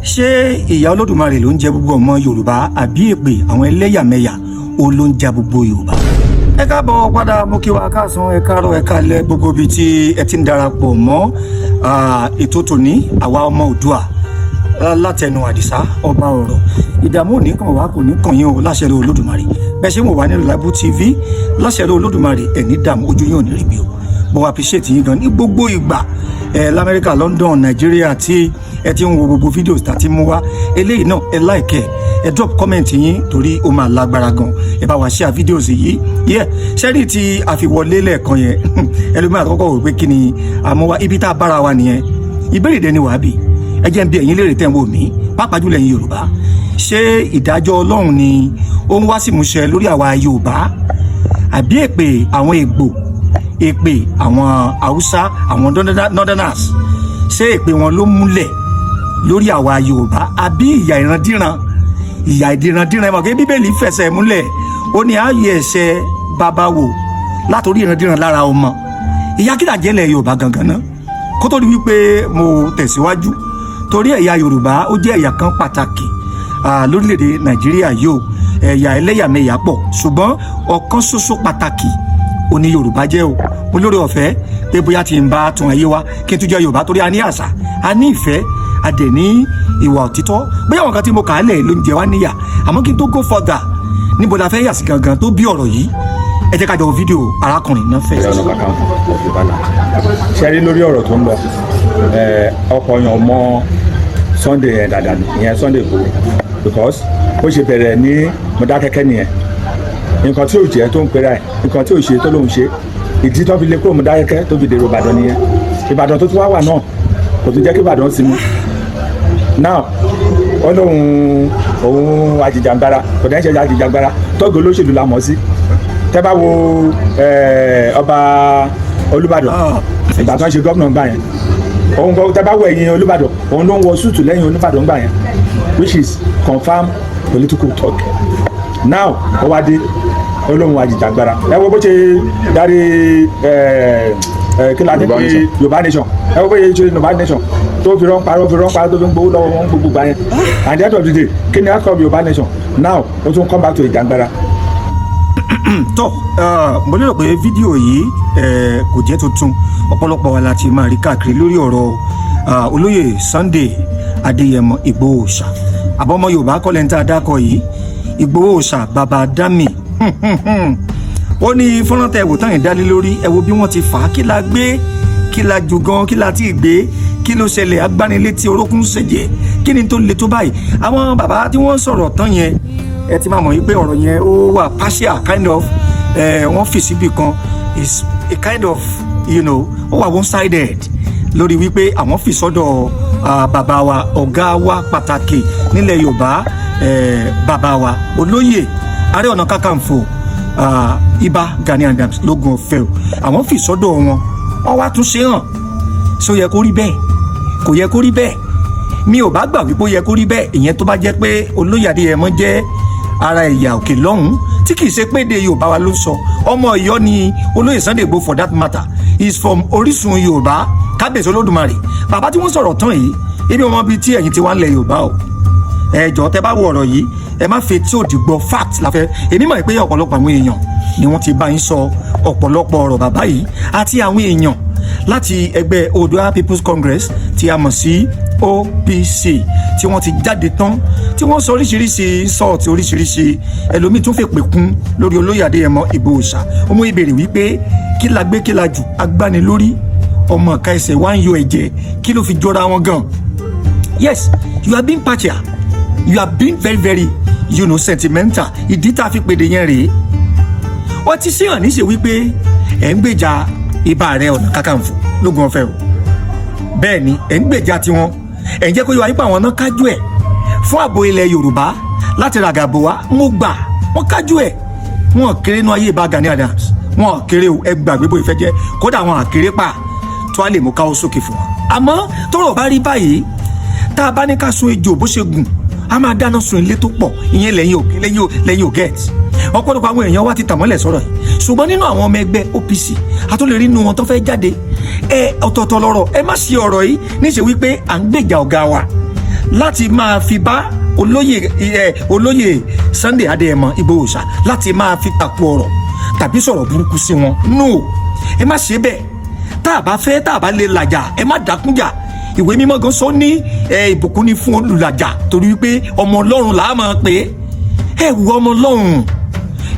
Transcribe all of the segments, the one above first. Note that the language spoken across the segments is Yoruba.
Ṣé ìyà Olódùmarè ló ń jẹ gbogbo ọmọ Yorùbá, àbí èpè àwọn ẹlẹ́yàmẹ̀yà ó ló ń ja gbogbo Yorùbá? Ẹ káàbọ̀ padà, mo kí wa káàsán, ẹ káàárọ̀, ẹ káalẹ́, gbogbo ibi tí ẹ ti ń darapọ̀ mọ́ ètò tòní, àwa ọmọ Oòduà, látẹnu Àdìsá ọba ọ̀rọ̀. Ìdààmú ò ní kàn wá, kò ní kàn yín o, láṣẹ Olódùmarè. Bẹ́ẹ̀ ṣe ń wò wá ní Reliable TV, láṣẹ Olódùmarè, ẹ̀ ní dààmú, ojú yín ò ní rí bí o. Mo appreciate yín gan ní gbogbo ìgbà, ẹ lamẹ́ríkà, London, Nàìjíríà, tí ẹ ti ń wo gbogbo videos tá a ti mú wá. Eléyìí náà, ẹ like ẹ, ẹ drop comment yín, torí ó máa lágbára gan. Ẹ bá wa share videos yìí. Yẹ sẹ́rí tí a fi wọlé lẹ́ẹ̀kan yẹn, ẹlòmíràn àkọ́kọ́ wò pé kí ni àmọ́ wa ibi tá a bára wa nìyẹn. Ìbéèrè dẹni wàá bì, ẹ jẹ́ ń bi ẹ̀yin léèrè tẹ̀ ń wò mí, pàápàá jùlọ ẹ̀yin Yorùbá: ṣé ìdájọ́ Ọlọ́run ni ó ń wá sí ìmúṣẹ lórí àwa Yorùbá, àbí èpè àwọn Ìgbò, èpè àwọn Haúsá, àwọn northerners? Ṣé èpè wọn ló múlẹ̀ lórí àwa Yorùbá, àbí ìyà ìrandíran, ìyà ìdírandíran? Ẹ mọ̀ kí Bíbélì fẹsẹ̀ múlẹ̀, ó ní ààyè ẹ̀ṣẹ̀ bàbá wò látòrí ìrandíran lára ọmọ. Ìyà kí là jẹ́ lẹ̀ Yorùbá gangan náà? Kó tó di wípé mo tẹ̀síwájú, torí ẹ̀yà Yorùbá ó jẹ́ ẹ̀yà kan pàtàkì lórílẹ̀‐èdè Nàìjíríà yìí o. Ẹ̀yà ẹlẹ́yàmẹ̀yà pọ̀, ṣùgbọ́n ọ̀kan ṣoṣo pàtàkì ó ní Yorùbá jẹ́ o. Mo lórí ọ̀fẹ́ pé bóyá tí n bá tún ayé wa kí n tún jẹ́ Yorùbá, torí a ní àṣà, a ní ìfẹ́, a dẹ̀ ní ìwà òtítọ́. Bóyá àwọn kan tí mo kà á lẹ̀ ló ń jẹ wá níyà. Àmọ́ kí n tó go further, níbo la fẹ́ yà sí gangan tó bí ọ̀rọ̀ yìí? Ẹ jẹ́ ká jọ wo fídíò arákùnrin náà fẹ́. Ààrẹ Ọ̀nà Kakanfò of Yorùbá land. Ṣe rí lórí ọ̀rọ̀ tó ń lọ, ọkọ̀ yàn mọ́ Sunday yẹn dáadáa ni, ìyẹn Sunday Igboho, because bó ṣe bẹ̀rẹ̀ ní Mọdákẹ́kẹ́ nìyẹn. Nǹkan tí ò jẹ́ tó ń pera ẹ̀, nǹkan tí ò ṣe tó lóun ṣe, ìdí tó fi lé kúrò Mọdákẹ́kẹ́ tó fi dèrò Ìbàdàn nìyẹn. Ìbàdàn tó tún wá wà náà kò tún jẹ́ kí Ìbàdàn sinmi. Now, ó lóun òun ajìjàngbara, kò dẹ́n ṣe ajìjàngbara, tọ́gì olóṣèlú la mọ̀ sí. Tẹ́ bá wo ọba Olúbàdàn ìgbà tó ń ṣe gómìnà gbà yẹn, òun kò tẹ́ bá wo ẹ̀yìn Olúbàdàn, òun ló ń wọ suit lẹ́yìn Olúbàdàn gbà yẹn, which is confirm political talk. Now, ó wá dé, ó lóun ajìjàngbara. Ẹ wo bó ṣe darí ẹ ẹ kí la ní pé Yorùbá Nation. Ẹ wo bó ṣe ṣe Yorùbá Nation, tó fi rán parọ́, fi rán parọ́, tó fi ń gbowó lọ́wọ́ wọn gbogbo gbà yẹn. At the end of the day, kí ni outcome Yorùbá Nation? Now, ó tún come back to ìjàngbara. Tọ́, mo lérò pé fídíò yìí kò jẹ́ tuntun. Ọ̀pọ̀lọpọ̀ wa la ti máa rí káàkiri lórí ọ̀rọ̀ olóyè Sunday Adéyẹmọ Ìgbòho Òòṣà. Àbọ̀mọ Yorùbá kọ́lẹ̀ ń tá a dákọ̀ yìí, Ìgbòho Òòṣà bàbá dami. Ó ní fọ́nrán tẹ wò tán yìí dálé lórí. Ẹ wo bí wọ́n ti fà á, kí la gbé, kí la jù gan, kí la ti gbé, kí ló ṣẹlẹ̀? Agbánilétí orókún ṣẹ̀jẹ̀, kí ni tó le tó báyìí? Àwọn bàbá tí wọ́n sọ̀rọ̀ tán yẹn, ẹ ti máa mọ̀ yí pé ọ̀rọ̀ yẹn ó wà partial, kind of wọ́n fi síbi kan, is a kind of ó wà one sided lórí wípé àwọn fi sọ́dọ̀ bàbá wa, ọ̀gá wa pàtàkì nílẹ̀ Yorùbá, bàbá wa olóyè Ààrẹ Ọ̀nà Kakanfò Ìbà Gani Adams lógun ọ̀fẹ́ o. Àwọn fi sọ́dọ̀ wọn, wọ́n wá tún ṣe hàn. Ṣó yẹ kó rí bẹ́ẹ̀? Kò yẹ kó rí bẹ́ẹ̀. Mi ò bá gbà wípé ó yẹ kó rí bẹ́ẹ̀, ìyẹn tó bá jẹ́ pé olóyè Adéyẹmọ jẹ́ ara ẹ̀yà òkè lọ́hùn, tí kì í ṣe pé èdè Yorùbá wa ló ń sọ. Ọmọ Ọ̀yọ́ ni olóyè Sunday Igboho. For that matter, is from orísun Yorùbá. Kábíyèsí Olódùmarè. Bàbá tí wọ́n sọ̀rọ̀ tán yìí, ibi wọn bíi tí ẹ̀yin ti wá ń lẹ̀ Yorùbá o. Ẹ jọ̀ọ́, tẹ́ bá wo ọ̀rọ̀ yìí, ẹ má fi tí òdì gbọ́. Fact la fẹ́. Èmi mọ̀ pé ọ̀pọ̀lọpọ̀ àwọn èèyàn ni wọ́n ti bá yín sọ ọ̀pọ̀lọpọ̀ ọ̀rọ̀ bàbá yìí, àti àwọn èèyàn láti ẹgbẹ́ Oòduà People's Congress tí a mọ̀ sí OPC, tí wọ́n ti jáde tán, tí wọ́n sọ oríṣiríṣi insult, oríṣiríṣi, ẹlòmíì tún fèpè kún lórí olóyè Adéyẹmọ Ìgbòho Òòṣà. Ó mú ìbéèrè wípé kí la gbé, kí la jù, agbánilórí ọmọ ọ̀ka ẹsẹ̀ wá ń yọ ẹ̀jẹ̀, kí ló fi jọra wọn gan? Yes, you are being partial, you are being very very sentimental. Ìdí tá a fi pèdè yẹn rèé. Wọ́n ti ṣe hàn níṣe wípé ẹ̀ ń gbèjà Ìbà Ààrẹ Ọ̀nà Kakanfò lógun ọ̀fẹ́ o. Bẹ́ẹ̀ ni, ẹ̀ ń gbèjà tiwọn, ẹ̀ ń jẹ́ kó yọ wáyé pé àwọn náà kájú ẹ̀ fún ààbò ilẹ̀ Yorùbá láti ràgàbò wá. Mo gbà wọ́n kájú ẹ̀, wọn kéré nú ayé Ìbà Gani Adams, wọn kéré o. Ẹ gbàgbé bó ìfẹ́ jẹ́, kódà wọn àkéré pa tó a lè mú káwọ́ sókè fún wọn. Àmọ́ tọ́rọ̀ bá rí báyìí, tá a bá ní ká sun ejò bó ṣe gùn, a máa dáná sun ilé tó pọ̀. Ìyẹn lẹ́yìn ò get. Ọ̀pọ̀lọpọ̀ àwọn èèyàn wa ti tàn mọ́lẹ̀ sọ̀rọ̀ yìí, ṣùgbọ́n nínú àwọn ọmọ ẹgbẹ́ OPC, a tún lè rí inú wọn tó fẹ́ jáde. Ẹ ọ̀tọ̀ọ̀tọ̀ lọ́rọ̀, ẹ má ṣe ọ̀rọ̀ yìí níṣẹ́ wípé à ń gbèjà ọ̀gá wa. Láti máa fi bá olóyè ẹ olóyè Sunday Adéyẹmọ Ìgbòho ṣá, láti máa fi takò ọ̀rọ̀ tàbí sọ̀rọ̀ burúkú sí wọn, no, ẹ má ṣe bẹ́ẹ̀. Tá a bá fẹ́, tá a bá lè làjà, ẹ má dákúnjà. Ìwé mímọ́ gan sọ ní ẹ ìbùkún ní fún olùlàjà, torí wípé ọmọ Ọlọ́run là á máa pè é. Ẹ wù ọmọ Ọlọ́run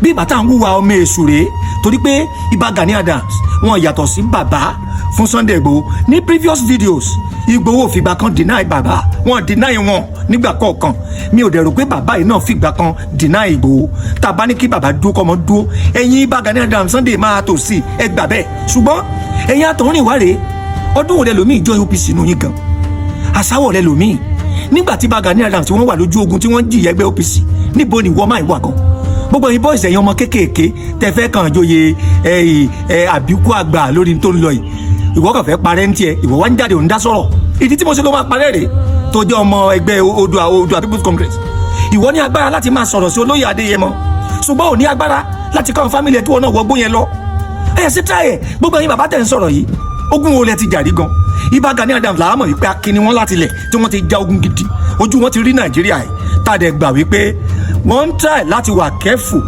bí bàtà ń wúwa ọmọ èṣù rèé, torí pé Ìbà Gani Adams wọn yàtọ̀ sí bàbá fún Sunday Igboho. Ní previous videos, Igboho fìgbà kan deny bàbá wọn, deny wọn nígbà kọ̀ọ̀kan. Mi ò dẹ̀ rò pé bàbá yìí náà fìgbà kan deny Igboho. Tá a bá ní kí bàbá dúró, kọ́mọ dúró. Ẹ̀yin Ìbà Gani Adams, Sunday máa tò sí, ẹ gbà bẹ́ẹ̀. Ṣùgbọ́n ẹ̀yin àtọ̀rìn wá rèé, ọdún wo lẹ lòmíì jọ OPC nù yín gan? Àsáwọ̀ lẹ lòmíì. Nígbà tí Ìbà Gani Adams tí wọ́n wà lójú ogun, tí wọ́n jìyà ẹgbẹ́ OPC, níbo ni wọ́n máa wà gan? Gbogbo ẹ̀yin boys, ẹ̀yin ọmọ kéékèèké tẹ fẹ́ kàn joyè ẹ ẹ àbíkú àgbà lórí tó ń lọ yìí, ìwọ kàn fẹ́ parẹ́ ń tiẹ̀, ìwọ wá ń jáde, òun dá sọ̀rọ̀. Ìdí tí mo ṣe ló máa parẹ́ rèé, tó jẹ́ ọmọ ẹgbẹ́ Oòduà People's Congress. Ìwọ ní agbára láti máa sọ̀rọ̀ sí olóyè Adéyẹmọ, ṣùgbọ́n ò ní agbára láti kọ́ family ẹ̀ kí wọn náà wọgbó yẹn lọ. Ẹ̀ sí tíráyẹ̀. Gbogbo ẹ̀yin bàbá tẹ̀ ń sọ̀rọ̀ yìí, ogun wo lẹ ti jàrí gan? Ìbà Gani Adams làá mọ̀ wípé akínni wọn láti lẹ̀ tí wọ́n ti já ogun gidi, ojú wọn ti rí Nàìjíríà yìí. Tá a dẹ̀ gbà wípé wọ́n ń try láti wà careful,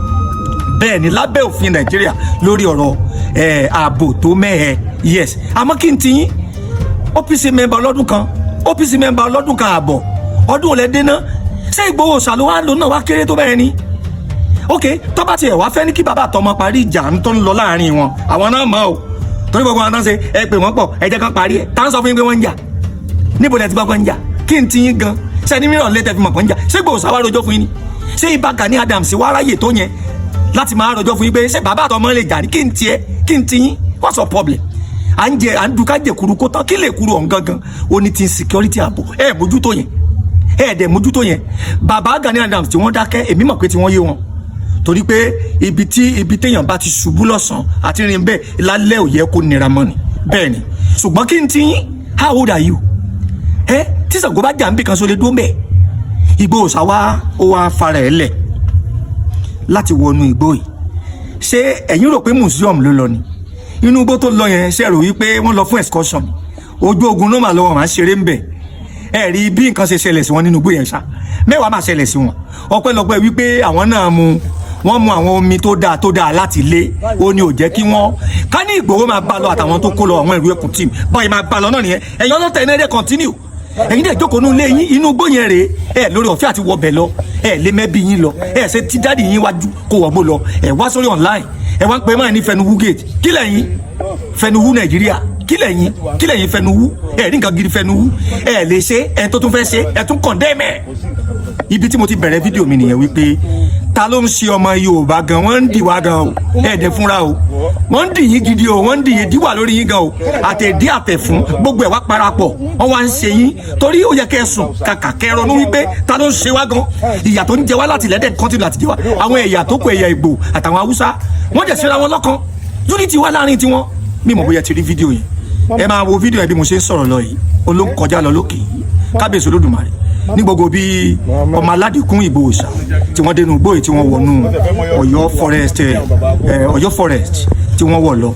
bẹ́ẹ̀ ni, lábẹ́ òfin Nàìjíríà lórí ọ̀rọ̀ ààbò tó mẹ́hẹ, yes. Àmọ́ kí n ti yín, OPC member ọlọ́dún kan, OPC member ọlọ́dún kan ààbọ̀, ọdún ò lẹ dé ná? Ṣé Ìgbòho ṣàlùwà lò náà wá kéré tó bẹ́ẹ̀ ni? Ok, tó bá tiẹ̀ wá fẹ́ ní kí bàbá àtọmọ parí ìjà ń tó ń lọ láàrin wọn, àwọn náà mọ̀ o, torí gbogbo àwọn náà ṣe ẹ pè wọ́n pọ̀, ẹ jẹ́ kán parí ẹ̀. Tá ń sọ fún yín pé wọ́n ń jà? Níbo lẹ ti gbọ́ pé ń jà? Kí n ti yín gan? Ṣé ní mìíràn lé tẹ́ fi mọ̀ pé ń jà? Ṣé Ìgbòho sáwá rojọ́ fún yín ni? Ṣé Ìbà Gani Adams wá ráyè tó yẹn láti máa rojọ́ fún yín pé ṣé bàbá àtọmọ lè jà ní? Kí n tiẹ̀, kí n ti yín? What's your problem? À ń jẹ, à ń dùn, ká jẹ kuru kó tán. Kí lè kuru ọ̀hún gangan? Ó ní ti security, ààbò. Ẹ mójútó yẹn, ẹ dẹ̀ mójútó yẹn. Bàbá Gani Adams tí wọ́n dákẹ́, èmi mọ̀ pé tí wọ́n yé wọn, torí pé ibi tí ibi téèyàn bá ti ṣubú lọ́sàn-án àti rìn bẹ́ẹ̀ lálẹ́, ò yẹ kó nira mọ́ ni. Bẹ́ẹ̀ ni. Ṣùgbọ́n kí n ti yín? How old are you? Ẹ tí Ṣàngó bá jà ń bì kan, sólè dó mbẹ́. Ìgbòho ṣá wá, ó wá fara ẹ̀ lẹ̀ láti wọnú igbó yìí. Ṣé ẹ̀yin rò pé museum ló lọ ni? Inú igbó tó lọ yẹn, ṣe rò wípé wọ́n lọ fún excursion? Ojú ogun ló mà lọ, wọn máa ṣeré ń bẹ̀. Ẹ rí bí nǹkan ṣe ṣẹlẹ̀ sí wọn nínú igbó yẹn ṣá, mẹ́wàá máa ṣẹlẹ̀ sí wọn. Ọpẹ́lọpẹ́ wípé àwọn náà mu, wọ́n mu àwọn omi tó dáa tó dáa láti lé, ó ní ò jẹ́ kí wọ́n ká ní. Ìgbòho máa bá lọ àtàwọn tó kó lọ, àwọn ìlú ẹkùn team báyìí máa bá lọ náà nìyẹn. Ẹ̀yin ọlọ́tẹ̀ iná ẹ̀dẹ̀ continue, ẹ̀yin dẹ̀ jókòó nínú ilé yín. Inú igbó yẹn rèé, ẹ̀ lórí ọ̀fẹ́ àti wọbẹ̀ lọ, ẹ̀ lé mẹ́bí yín lọ, ẹ̀ ṣe tí daddy yín wájú kó wọ́n mú lọ. Ẹ̀ wá sórí online, ẹ̀ wá ń pè máa ní fẹnuwú gate. Kí lẹ́yìn fẹnuwú Nàìjíríà? Kí lẹ́yìn, kí lẹ́yìn fẹnuwú? Ẹ̀ rí nǹkan gidi fẹnuwú, ẹ̀ lè ṣe ẹ̀ tó tún fẹ́ ṣe, ẹ̀ tún condemn ẹ̀. Ibi tí mo ti bẹ̀rẹ̀ fídíò mi nìyẹn, wípé ta ló ń ṣe ọmọ Yorùbá gan? Wọ́n ń dì wá gan o. Ẹ̀ẹ́dẹ̀ fúnra o, wọ́n ń dì yín gidi o, wọ́n ń dì yín, díwà lórí yín gan o. Àtẹ̀dí àtẹ̀fún, gbogbo ẹ̀ wá parapọ̀, wọ́n wá ń ṣe yín, torí ó yẹ kẹ́ ẹ sùn kàkà kẹ́ ẹ ronú wípé ta ló ń ṣe wá gan? Ìyà tó ń jẹ wá láti lẹ́dẹ̀ continue láti jẹ wá. Àwọn ẹ̀yà tó kù, ẹ̀yà Ìgbò àtàwọn Haúsá, wọ́n jẹ̀ síra wọn lọ́kàn, unity wà láàrin tiwọn. Mímọ̀ bóyá ti rí fídíò yẹn. Ẹ máa wo fídíò yẹn bí mo ṣe ń sọ̀rọ̀ lọ yìí, olóńkọjá lọ lókè yìí. Kábíyèsí Olódùmarè, ní gbogbo bí ọmọ aládìkún Ìgbòho ṣá tí wọ́n dénú gbóyè, tí wọ́n wọnú Ọ̀yọ́ forest, Ọ̀yọ́ forest tí wọ́n wọ̀ lọ,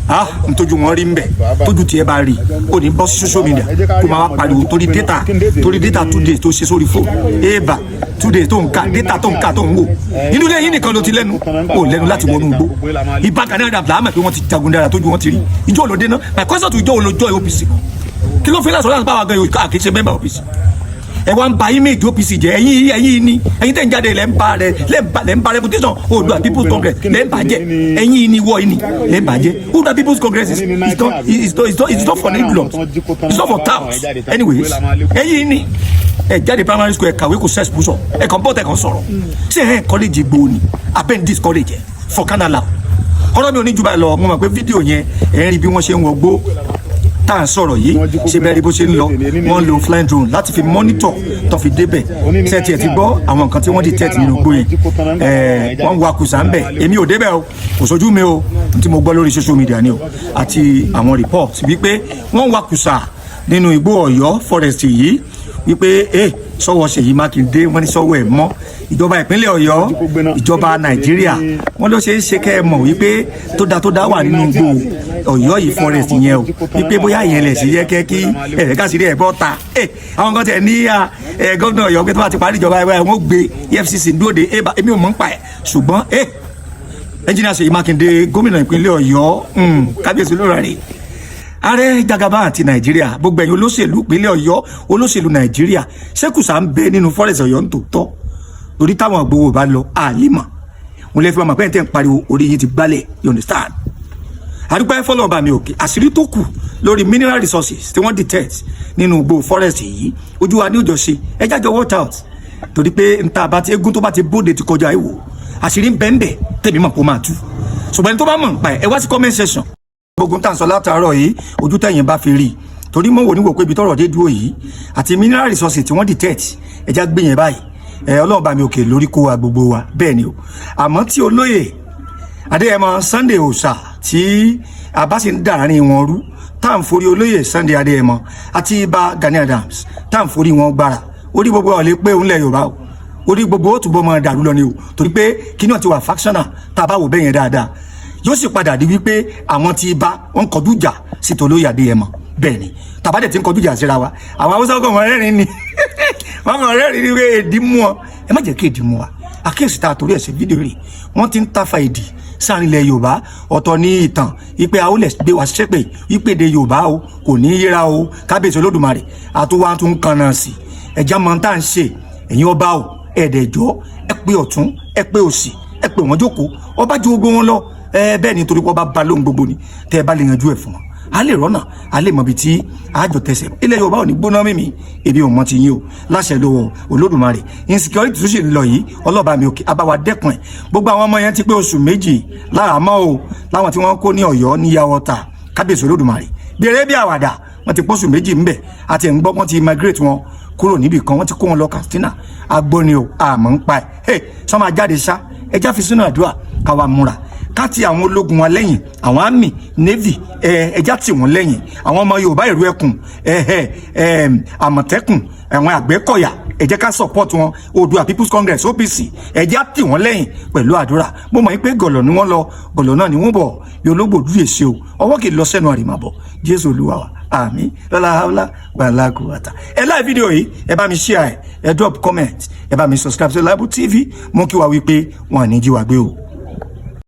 ah, ntójú wọn rí nbẹ, tójú tiẹ̀ bá rí, kò ní bọ́ sí social media kó máa wá pariwo torí data, torí data 2 days tó ṣe sórí fóònù, eba 2 days tó ń ka data, tó ń ka, tó ń wò inú ilé yín nìkan ló ti lẹ́nu, ó lẹ́nu láti wọnú igbó. Ìbà Gani Adams làá mọ̀ pé wọ́n ti jagun dára, tójú wọn ti rí. Ìjọ òlòdé náà, my question to ìjọ òlòjọ́ OPC, kí ló fi láṣọ láti bá wa gan? Yóò kì í ṣe member OPC. Ẹ wá ń ba image OPC jẹ́. Ẹ̀yin, ẹ̀yin ni, ẹ̀yin tẹ̀ ń jáde lẹ́ ń ba rẹ, lẹ́ ń ba reputation Oòduà People's Congress, lẹ́ ń bà jẹ́. Ẹ̀yin ni, wọ́ ni lẹ́ ń bà jẹ́. Oòduà People's Congress is not for hoodlums, it's not for touts. Anyways, ẹ̀yin ni ẹ jáde primary school, ẹ kàwé, kò sẹ́ẹ̀sì púṣọ̀, ẹ kàn bọ́ọ̀tẹ̀ kàn sọ̀rọ̀. Ṣé ẹ encourage Ìgbòho ni abẹ́ ń discourage ẹ for Canada? Ọ̀rọ̀ mi ò ní jù báyìí lọ. Mo mọ̀ pé fídíò yẹn, ẹ̀ ń rí bí wọ́n ṣe ń wọgbó tá à ń sọ̀rọ̀ yìí. Ṣe bẹ́ẹ̀ rí bó ṣe ń lọ? Wọ́n lo flying drone láti fi monitor tó fi débẹ̀. Ṣé tiẹ̀ ti gbọ́ àwọn nǹkan tí wọ́n detect nínú igbó yẹn? Wọ́n ń wa kùsà ń bẹ̀. Èmi ò débẹ̀ o, kò sójú mi o. Tí mo gbọ́ lórí social media ni o, àti àwọn report wípé wọ́n ń wa kùsà nínú igbó Ọ̀yọ́ forest yìí, wípé Sọ́wọ́ Ṣèyí Mákindé, wọ́n ní sọ́wọ́ ẹ̀ mọ́. Ìjọba ìpínlẹ̀ Ọ̀yọ́, ìjọba Nàìjíríà, wọ́n ló ṣe é ṣe kẹ́ ẹ mọ̀ wípé tó da tó dá wà nínú igbó Ọ̀yọ́ yìí, forest yẹn o, wípé bóyá ìyẹn lẹ̀ sí yẹ kẹ́ kí ẹ̀rẹ́ káṣírí ẹ̀ bọ́ ta. Ẹ̀ àwọn kan tẹ̀ ní ẹ gómìnà Ọ̀yọ́ pé tó bá ti parí ìjọba ẹ̀, wọ́n gbé EFCC dúró de ẹ. Èmi ò mọ̀ ń pa ẹ̀, ṣùgbọ́n ẹ Ẹnjìnìà Ṣèyí Mákindé, gómìnà ìpínlẹ̀ Ọ̀yọ́, kábíyèsí olórí ààrẹ Jagaba àti Nàìjíríà, gbogbo ẹ̀yin olóṣèlú ìpínlẹ̀ Ọ̀yọ́, olóṣèlú Nàìjíríà, ṣékùsà ń bẹ nínú forest Ọ̀yọ́ ń tòótọ́? Torí táwọn Ìgbòho bá lọ àlímọ̀ wọn lè fi wọn mọ̀ pé ẹ̀ tẹ́ ń pariwo orí yín ti gbálẹ̀, you understand? Àdúpẹ́ fọlọ́ọ̀bà mi òkè. Àṣírí tó kù lórí mineral resources tí wọ́n detect nínú igbó forest yìí, ojú wa ní òjò ṣe. Ẹ jájọ watch out, torí pé nta bá ti eégún tó bá ti bóde ti kọjá ìwò. Àṣírí ń bẹ́ẹ̀ bẹ́ẹ̀ tẹ̀mí mọ̀ kó máa tú, ṣùgbọ́n ẹni tó bá mọ̀ nípa ẹ̀, ẹ wá sí comment section. Gbogbo tá à ń sọ látàárọ̀ yìí, ojú tẹ̀yìn bá fi rí i, torí mọ̀ wò ní wò pé ibi tọ́rọ̀ dé dúró yìí àti mineral resources tí wọ́n detect, ẹja gbé yẹn báyìí. Ẹ Ọlọ́run bá mi òkè lórí kó wa gbogbo wa. Bẹ́ẹ̀ ni o. Àmọ́ tí olóyè Adéyẹmọ Sunday Òòṣà tí a bá sì ń dàárín wọn rú, tá à ń forí olóyè Sunday Adéyẹmọ àti Ibà Gani Adams, tá à ń forí wọn gbára, orí gbogbo ọ̀ lè pé òun lẹ̀ Yorùbá o, orí gbogbo ó túbọ̀ máa dàrú lọ ni o, torí pé kíní ọ̀ti wà factional. Tá a bá wò bẹ́ẹ̀ yẹn dáadáa, yóò sì padà di wípé àwọn tí ibà wọn kọjú ìjà sí tolóyè Adéyẹmọ. Bẹ́ẹ̀ ni tàbádẹ̀ tí ń kọjú ìjà síra wa, àwọn Haúsá kàn wọ́n rẹ́rìn ni, wọ́n kàn rẹ́rìn ni pé èdè mú ọ. Ẹ má jẹ́ kí èdè mú wa. Àkíyèsí tá a torí ẹ̀ ṣe fídíò rè, wọ́n ti ń tafa èdè sáàrin ilẹ̀ Yorùbá. Ọ̀tọ̀ ní ìtàn ipe àwọlẹ̀ gbé wa ṣépè ipe èdè Yorùbá o kò ní í yíra o. Kábíyèsí Olódùmarè àtúwà tún kan náà sí ẹ̀já mọ̀ tá à ń ṣe. Ẹ̀yin ọba o, ẹ̀ẹ́dẹ̀jọ́, ẹ pé ọ̀tún, ẹ pé òsì, ẹ pé wọ́n jókòó. Ọba ju gbogbo wọn lọ. Ẹ bẹ́ẹ̀ ni, torí pé ọba ba lóhun gbogbo ni. Tẹ́ ẹ bá lè yanjú ẹ̀ fún wọn, a lè rọ́nà, a lè mọ ibi tí àjọ tẹsẹ̀. Ilẹ̀ Yorùbá ò ní gbóná mímì. Èmi ò mọ ti yín o. Láṣẹ lọ́wọ́ Olódùmarè, insecurity tó sì ń lọ yìí, ọlọ́ba mi òkè abáwa dẹ́kun ẹ̀. Gbogbo àwọn ọmọ yẹn ti pé oṣù 2 láhàámọ́ o, láwọn tí wọ́n kó ní Ọ̀yọ́ ní Yàwọ́ta. Kábíyèsí Olódùmarè, bèrè bí àwàdà, wọ́n ti pọ́sù 2 ńbẹ̀. Àti ẹ̀ ń gbọ́ wọ́n ti migrate wọn kúrò níbì kan, wọ́n ti kó wọn lọ Katsina. Agbóni o, àmọ́ ń pa ẹ̀ sọ máa jáde ṣá. Ẹjá fi sínú àdúrà, káwa múra, ká ti àwọn ológun wa lẹ́yìn, àwọn army, navy, ẹja tì wọ́n lẹ́yìn. Àwọn ọmọ Yorùbá, ìlú ẹkùn, ẹ ẹ ẹ Àmọ̀tẹ́kùn, àwọn Àgbẹ̀kọ̀yà, ẹ jẹ́ ká support wọn. Oòduà People's Congress, OPC, ẹ jẹ́ á tì wọ́n lẹ́yìn pẹ̀lú àdúrà. Mo mọ̀ pé gọ̀lọ̀ ni wọ́n lọ, gọ̀lọ̀ náà ni wọ́n bọ̀ bí ológbò dúró èsì o. Ọwọ́ kì í lọ sẹ́nu àrìmàbọ̀. Jésù Olúwa wa, àmín. Lọ́la haúlá wàhálà kò wàtà. Ẹ like fídíò yìí, ẹ bá mi share ẹ, drop comment, ẹ bá mi subscribe sí Liable TV. Mú kí wa wípé wọn à ní jí wa gbé o.